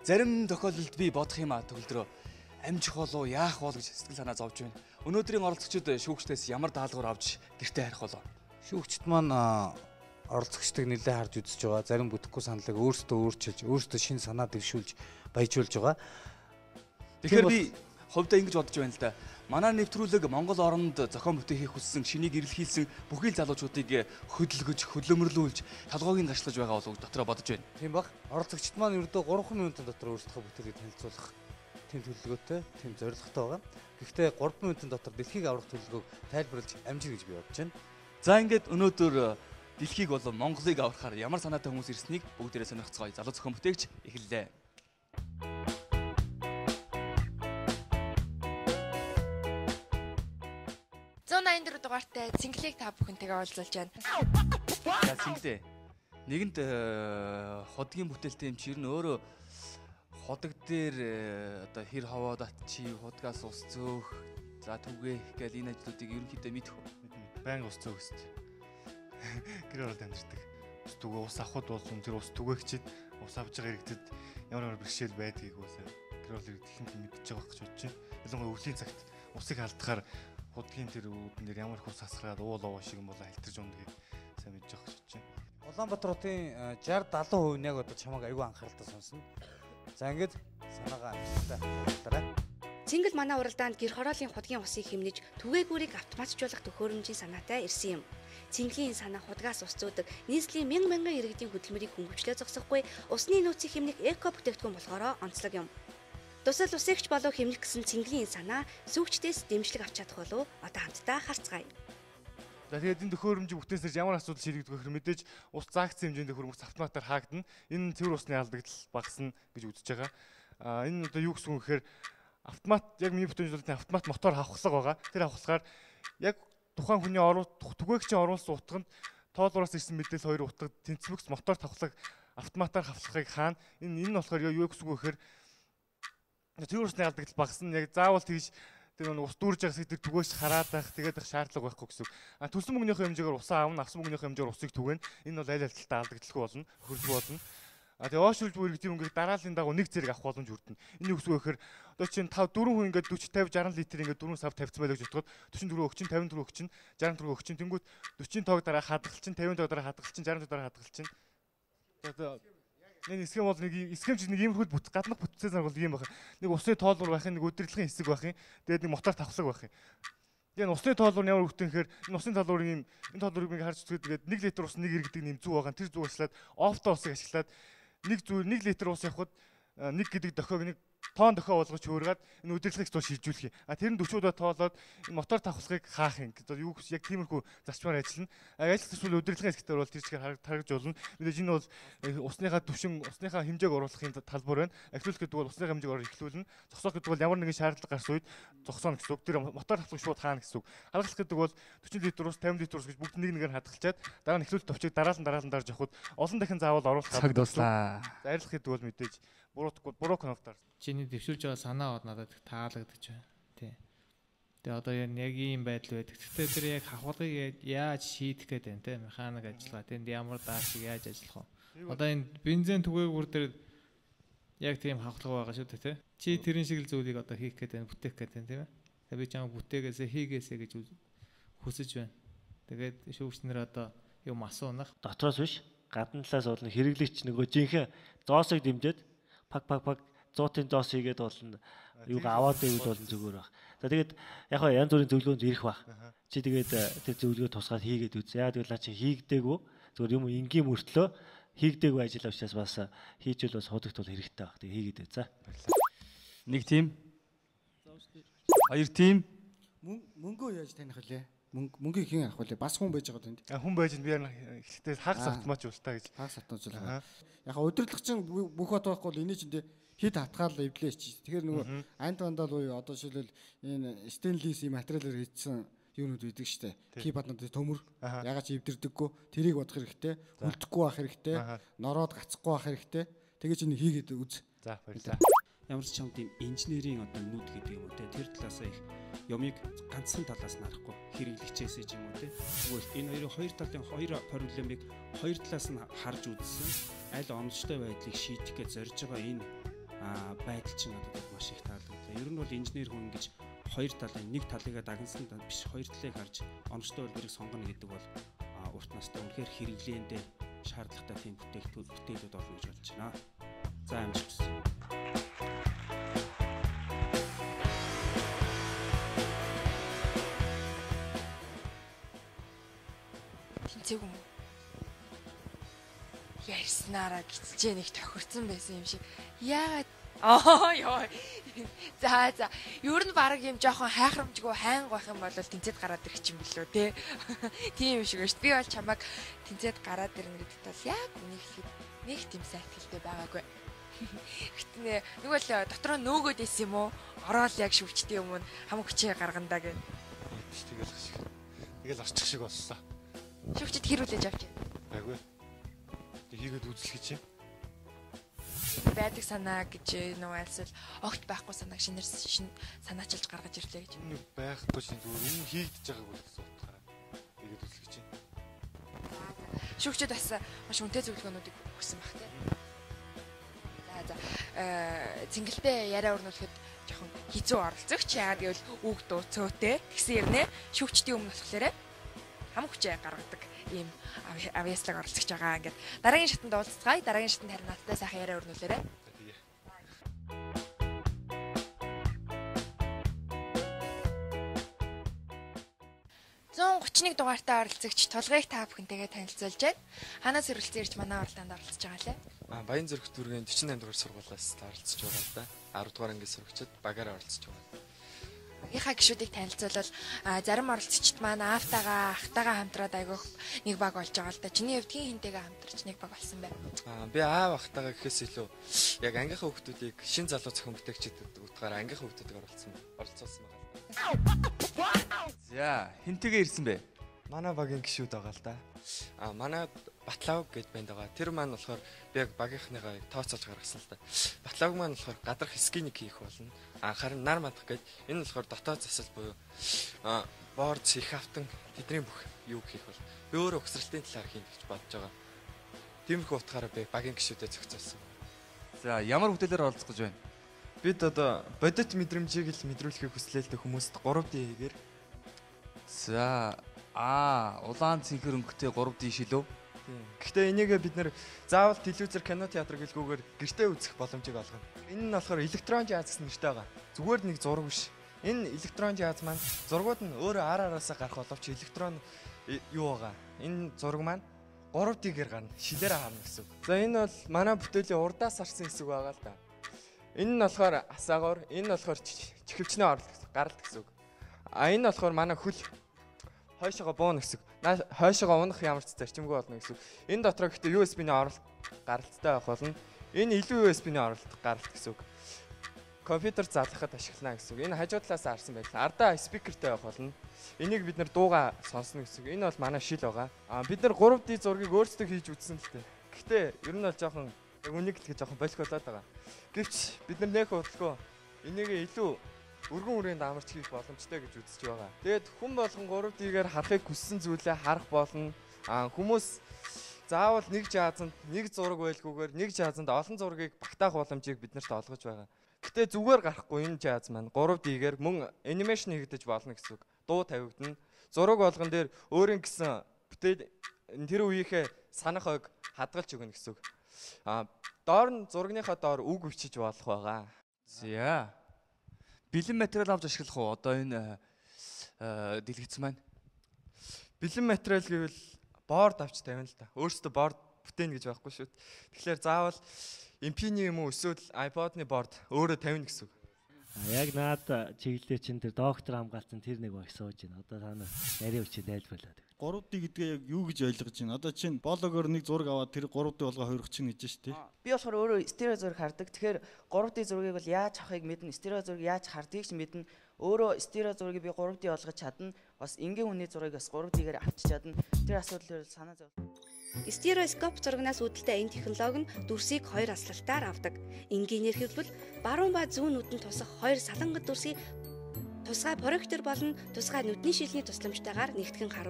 Зарим тохиолдолд би бодох юм а төгөлдрөө амжих болов яах бол гэж сэтгэл санаа зовж байна. Өнөөдрийн оролцогчид шүүгчдээс ямар даалгавар авч гэртээ харих болов? Шүүгчд маань оролцогчдыг нэлээд харж үзэж байгаа. Зарим бүтэхгүй саналыг өөрсдөө өөрчилж, өөрсдөө шинэ санаа дэвшүүлж, баяжуулж байгаа. Тэгэхээр би хувьдаа ингэж бодож байна л да. Манай нэвтрүүлэг Монгол оронд зохион бүтээхийг хүссэн, шинийг эрэлхийлсэн бүхий л залуучуудыг хөдөлгөж, хөдөлмөрлүүлж, толгойг нь гашлаж байгаа болов дотроо бодож байна. Тийм баг. Оролцогчд маань ердөө 3 минутын дотор өөрсдийнхөө бүтээлийг танилцуулах тийм төлөвлөгөөтэй, тийм зорилготой байгаа. Гэхдээ 3 минутын дотор дэлхийг аврах төлөвлөгөөг тайлбарлаж амжина гэж би бодож байна. За ингээд өнөөдөр дэлхийг болон Монголыг аврахаар ямар санаатай хүмүүс ирснийг бүгдээрээ сонирхцгоё. Залуу зохион бүтээгч эхэллээ. 184 дугаартай Цэнгэлийг та бүхэнтэйгээ уулзалж байна. За Цэнгэлээ. Нэгэнд ходгийн бүтээлтэй юм чи ер нь өөрөө ходог дээр одоо хэр ховоод атчи, худгаас ус зөөх, за түгээх гэл энэ ажлуудыг ерөнхийдөө мэдэх үү? Баян ус зөөх өст. Гэр оролд амьдардаг. Ус түгээ ус авахд болсон тэр ус түгээгчид ус авч байгаа иргэдэд ямар ямар бэрхшээл байдгийг үсэ гэр орол иргэд ихэнх нь мэдчихэж байгаа гэж бодож байна. Ялангуяа өвлийн цагт усыг алдахаар худгийн тэр үүдэн дээр ямар их ус асгараад уул овоо шиг юм болоо халтарж ундгийг сайн мэдж байгаа гэж бодож байна. Улаанбаатар хотын 60 70% нь яг одоо чамайг аягүй анхааралтай сонсно. За ингээд санаагаа амжилттай хавтараа. Цэнгэл манай уралдаанд гэр хорооллын худгийн усыг хэмнэж түгээгүүрийг автоматжуулах төхөөрөмжийн санаатай ирсэн юм. Цэнгэлийн энэ санаа худгаас ус зүүдэг нийслэлийн мянган мянган иргэдийн хөдөлмөрийг хөнгөвчлөө зогсохгүй усны нөөцийг хэмнэх эко бүтээгдэхүүн болохоро онцлог юм. Тусал усыгч болов хэмнэх гэсэн цэнгэлийн энэ санаа сүүгчдээс дэмжлэг авч чадах болов одоо хамтдаа харцгаая. За тэгээд энэ төхөөрөмжийг бүтээсээр ямар асуудал шийдэгдэх вэ гэхээр мэдээж ус заагдсан хэмжээнд төхөөрөмж автоматар хаагдана. Энэ цэвэр усны алдагдал багасна гэж үзэж байгаа. А энэ одоо юу гэсэн үг гэхээр автомат яг миний бүтээмжлэлтийн автомат мотор хавхлага байгаа. Тэр хавхлагаар яг тухайн хүний түгээгчийн оруулсан утганд тоолуураас ирсэн мэдээлэл хоёр утга тэнцвэгс мотор тавхлаг автоматар хавхлагыг хаана. Энэ нь болохоор юу гэсэн үг гэхээр цэвэр усны алдагдал багасна. Яг заавал тэгж тэр нэг ус дүүрж байгаа хэсэг тэр түгээш хараад байх тэгээд их шаардлага байхгүй гэсэн үг. А төлсөн мөнгөнийхөө хэмжээгээр усаа авна, авсан мөнгөнийхөө хэмжээгээр усыг түгэнэ. Энэ бол аль аль талдаа алдагдaltaгүй болно, хөрөлгүй болно. А тэгээ оошруулж буй иргэдийн мөнгийг дарааллын дагуу нэг зэрэг авах боломж үрдэнэ. Энэ юу гэсэн үг гэхээр одоо чинь 5 4 хүн ингээд 40 50 60 литр ингээд 4 сав тавьсан байлаа гэж бодоход 44 өгчин 54 өгчин 64 өгчин тэнгүүт 40 тоог дараа хадгалчин 50 тоог дараа хадгалчин 60 тоог дараа хадгалчин. Одоо энэ схем бол нэг схем чинь нэг иймэрхүү бүт гаднах бүтцээс бол ийм байх. Нэг усны тоолбор байх, нэг удирдлагын хэсэг байх юм. Тэгээд нэг мотор тавхлаг байх юм. Тэгээд усны тоолбор нь ямар үгтэй гэхээр энэ усны тоолборыг ийм энэ тоолборыг ингээ харж үзэхэд тэгээд 1 литр ус нэг иргэдэг нэм зүү байгаа. Тэр зүү ашиглаад офто усыг ашиглаад нэг зүү 1 литр ус явахад 1 гэдэг дохиог нэг тоон дохио болгож хөөргээд энэ удирдлагыг тул шилжүүлэх юм. А тэр нь 40 удаа тоолоод энэ мотор тавхлагыг хаах юм. Одоо юу гэсэн яг тиймэрхүү зарчмаар ажиллана. А ажил төсвөл удирдлагын хэсэгтэр бол тэр чигээр харагдаж болно. Мэдээж энэ бол усныхаа түвшин, усныхаа хэмжээг оруулахын талбар байна. Эхлүүлэх гэдэг бол усныхаа хэмжээг оруулах эхлүүлнэ. Зогсоох гэдэг бол ямар нэгэн шаардлага гарсан үед зогсооно гэсэн үг. Тэр мотор тавхлаг шууд хаана гэсэн үг. Хадгалах гэдэг бол 40 литр ус, 50 литр ус гэж бүгд нэг нэгээр хадгалчаад дараа нь эхлүүлэлт товчийг дараалан дарж явахад олон дахин заавал оруулах цаг дуслаа. Арилгах гэдэг бол мэдээж буруу кнопоор. Чиний дэвшүүлж байгаа санаа бол надад таалагдчих байна. Тий. Тэгээ одоо яг ийм байдал байдаг. Гэхдээ тэр яг хавхлагыг яаж шийдэх гээд байна те механик ажиллагаа. Тэнд ямар даашиг яаж ажиллах вэ? Одоо энэ бензин түгээгүүр дээр яг тийм хавхлага байгаа шүү дээ те. Чи тэрэн шиг л зүйлийг одоо хийх гээд байна, бүтээх гээд байна тийм ээ. Тэгээ би чамайг бүтээгээсээ хийгээсээ гэж хүсэж байна. Тэгээд шүүгч нар одоо юм асуунах. Дотроос биш, гадна талаас бол хэрэглэгч нөгөө жинхэнэ зоосыг дэмжиж пак пак пак 100-ын зоос хийгээд болно. Юуг аваад байвал болно зүгээр баг. За тэгээд яг хаа янз бүрийн зөвлөгөөнд ирэх баг. Чи тэгээд тэр зөвлөгөө тусгаад хийгээд үз. Яа гэвэл наа чи хийгдээгүй зүгээр юм энгийн мөртлөө хийгдээгүй ажил учраас бас хийжвэл бас худагт бол хэрэгтэй баг. Тэгээд хийгээд үз. За. Нэг тим. Хоёр тим. Мөнгөө яаж таних вүлээ? Мөнгийг хэн авах вүлээ? Бас хүн байж байгаа тэнд. Хүн байж би эхлэхдээ хагас автомат жуултаа гэж. Хагас автомат жуулаа. Яг удирдлага чинь бүх бот байхгүй бол эний чинь хит хатгаал эвлээч. Тэгэхээр нөгөө ант вандал буюу одоо жишээлбэл энэ стейнлес юм материалаар хийсэн юунууд байдаг штэ. Кипаднууд төмөр ягаад ч эвдэрдэггүй. Тэрийг бодох хэрэгтэй. Үлдэхгүй байх хэрэгтэй. Нороод гацхгүй байх хэрэгтэй. Тэгээ чинь хийгээд үз. За баярлалаа. Ямар ч чамд ийм инженерийн одоо нүд гэдэг юм уу те тэр талаасаа их юмыг ганцхан талаас нь харахгүй хэрэглэгчээсээ ч юм уу те тэгвэл энэ хоёрын хоёр талын хоёр проблемыг хоёр талаас нь харж үзсэн аль оновчтой байдлыг шийдэх гэж зорж байгаа энэ байдал чинь надад маш их таалагдлаа. Ер нь бол инженер хүн гэж хоёр талын нэг талыгаа дагнасан биш хоёр талыг харж оновчтой үйлдвэрийг сонгоно гэдэг бол урт настай үнэхээр хэрэглээндээ шаардлагатай тийм бүтээлүүд болно гэж бодож байна. За амжилт хүсье. Тэнцээг юм уу? Ярьснараа гिचжээ нэг тохирцсон байсан юм шиг. Яагаад ёо. За. Ер нь баг юм жоохон хайхрамжгүй хайнг байх юм бол тэнцээд гараад ирэх юм билүү те. Тийм юм шиг байна шүү. Би бол чамайг тэнцээд гараад ирнэ гэдэгт бол яг үнийг хэлэхэд нэг тийм сайн итгэлтэй байгаагүй. Гэтэ нөгөө л дотроо нөөгөөд исэн юм уу? Ороод яг шүвчтэй юм уу? Хамаг хүчээ гаргандаа гэх. Тэгэл шиг. Тэгэл орчих шиг боллоо. Шүвчэд хэр хүлээж авч байна? Байггүй. Тэг хийгээд үзлэх гэж юм. Байдаг санаа гэж нөгөө альсвал огт байхгүй санааг шинээр шин санаачилж гаргаж ирлээ гэж. Нэг байхгүй шин зүгээр өмнө хийгдэж байгааг бол гэсэн утгаараа хийгээд үзлэх гэж юм. Шүүгчид бас маш үнэтэй зөвлөгөөнүүдийг өгсөн баг тийм. За. Цэнгэлтэй яриа өрнүүлэхэд жоохон хэцүү оролцогч. Яагаад гэвэл үг дуу цөөтэй. Тэгсэн хэрнээ шүүгчдийн өмнө болохоор хамаг хүчээ гаргадаг ийм авьяаслаг оролцогч байгаа. Ингээд дараагийн шатанд уулзцгаая. Дараагийн шатанд харин надтай сайхан яриа өрнүүлээрэй. Тэгээ. 131 дугаартай оролцогч Тулгыг та бүхэнтэйгээ танилцуулж байна. Ханаас өрөлдсөн ирж манай оролтонд оролцож байгаа лээ. Баян зүрх дүүргийн 48 дугаар сургуулиас оролцож байгаа л да. 10 дугаар ангийн сурагчид багаараа оролцож байгаа. Багийнхаа гишүүдийг танилцуулбал зарим оролцогчд маань аавтайгаа, ахтайгаа хамтраад айгүйх нэг баг болж байгаа л да. Чиний хувьд хин хинтэйгээ хамтарч нэг баг болсон бэ? Би аав ахтайгаа гэхээс илүү яг ангийнхаа хүүхдүүдийг шин залуу зохион бүтээгчид гэдэг утгаараа ангийнхаа хүүхдүүдийг оролцуулсан байгаа л да. За, хинтэйгээ ирсэн бэ? Манай багийн гишүүд байгаа л да. Манай Батлав гэд банд байгаа. Тэр маань болохоор би яг багийнхныгаа тооцоолж гаргасан л да. Батлав маань болохоор гадрах скиник хийх болно. Харин нар мадах гэд энэ болохоор дотоод засал буюу борд их автан тэдний бүх юу хийх бол. Би өөрөө угсралтын талаар хийнэ гэж бодож байгаа. Тиймэрхүү утгаараа би багийн гишүүдэд зохицуулсан. За, ямар бүтээлээр оролцох гэж байна? Бид одоо бодит мэдрэмжийг л мэдрүүлэхийг хүслээ л дээ хүмүүст 3D хийгээр. За, улаан цэнхэр өнгөтэй 3D шилүү. Тийм. Гэхдээ энийг бид нэр заавал телевизээр кино театр гэлгүүгээр гэртээ үзэх боломжийг олгоно. Энэ нь болохоор электрон жаз гэсэн нэртэй байгаа. Зүгээр нэг зураг биш. Энэ электрон жаз маань зургууд нь өөрөө ар араасаа гарах боловч электрон юу байгаа. Энэ зураг маань 3D-гээр гарна. Шилээр харна гэсэн үг. За энэ бол манай бүтээлийн урдаас харсан хэсэг байгаа л да. Энэ нь болохоор асаагоор, энэ нь болохоор чихвчний оролт гаралт гэсэн үг. А энэ нь болохоор манай хөл хойшоогоо бууна гэсэн. Хойшоогоо унах ямар ч зарчимгүй болно гэсэн. Энэ дотроо гэхдээ USB-ний оролт гаралттай байх болно. Энэ илүү USB-ний оролт гаралт гэсэн үг. Компьютер залгахад ашиглана гэсэн үг. Энэ хажуу талаас харсан байдал. Ардаа спикертэй байх болно. Энийг бид нэр дууга сонсно гэсэн үг. Энэ бол манай шил байгаа. Бид нар 3D зургийг өөрсдөө хийж үзсэн л дээ. Гэхдээ ер нь бол жоохон яг үнийг хэлэхэд жоохон болох болоод байгаа. Гэвч бид нар нэх удалгүй энийг илүү өргөн үрийн дамарч хийх боломжтой гэж үзэж байгаа. Тэгээд хүн болгон 3D-гээр харахыг хүссэн зүйлээ харах болно. Хүмүүс заавал нэг жаазанд нэг зураг байлгүйгээр нэг жаазанд олон зургийг багтаах боломжийг биднэрт олгож байгаа. Гэтэ зүгээр гарахгүй энэ жааз маань 3D-гээр мөн анимашн хийгдэж болно гэсэн үг. Дуу тавигдана. Зураг болгон дээр өөрийн гэсэн бүтээл тэр үеийнхээ санах ойг хадгалж өгнө гэсэн үг. Доор нь зургийнхаа доор үг бичиж болох байгаа. За. Бэлэн материал авч ашиглах уу? Одоо энэ дэлгэц маань. Бэлэн материал гэвэл борд авч тавина л та. Өөрөөсөө борд бүтээн гэж байхгүй шүү. Тэгэхээр заавал MP-ний юм уу эсвэл iPod-ны борд өөрөө тавина гэсэн үг. Яг наад чиглэлээр чинь тэр доктор хамгаалсан тэр нэг баг сууж байна. Одоо та нар нарийн хүчээр тайлбарлаад. 3D гэдгээ яг юу гэж ойлгож байна? Одоо чинь бологоор нэг зураг аваад тэр 3D болгоо хоёрох чинь гэж шүү дээ. Би болохоор өөрөө стерео зураг хардаг. Тэгэхээр 3D зургийг бол яаж авахыг мэднэ, стерео зургийг яаж хардгийг ч мэднэ. Өөрөө стерео зургийг би 3D болгож чадна. Бас энгийн хүний зургийг бас 3D-гээр авчиж чадна. Тэр асуудал санаа зов. Стереоскоп зурагнаас үүдэлтэй энэ технологи нь дүрсийг хоёр аслалтаар авдаг. Энгийнээр хэлбэл баруун ба зүүн нүдэнд тусах хоёр салангат дүрсийг тусгай проектор болон тусгай нүдний шилний тусламжтайгаар нэгтгэн харуулдаг.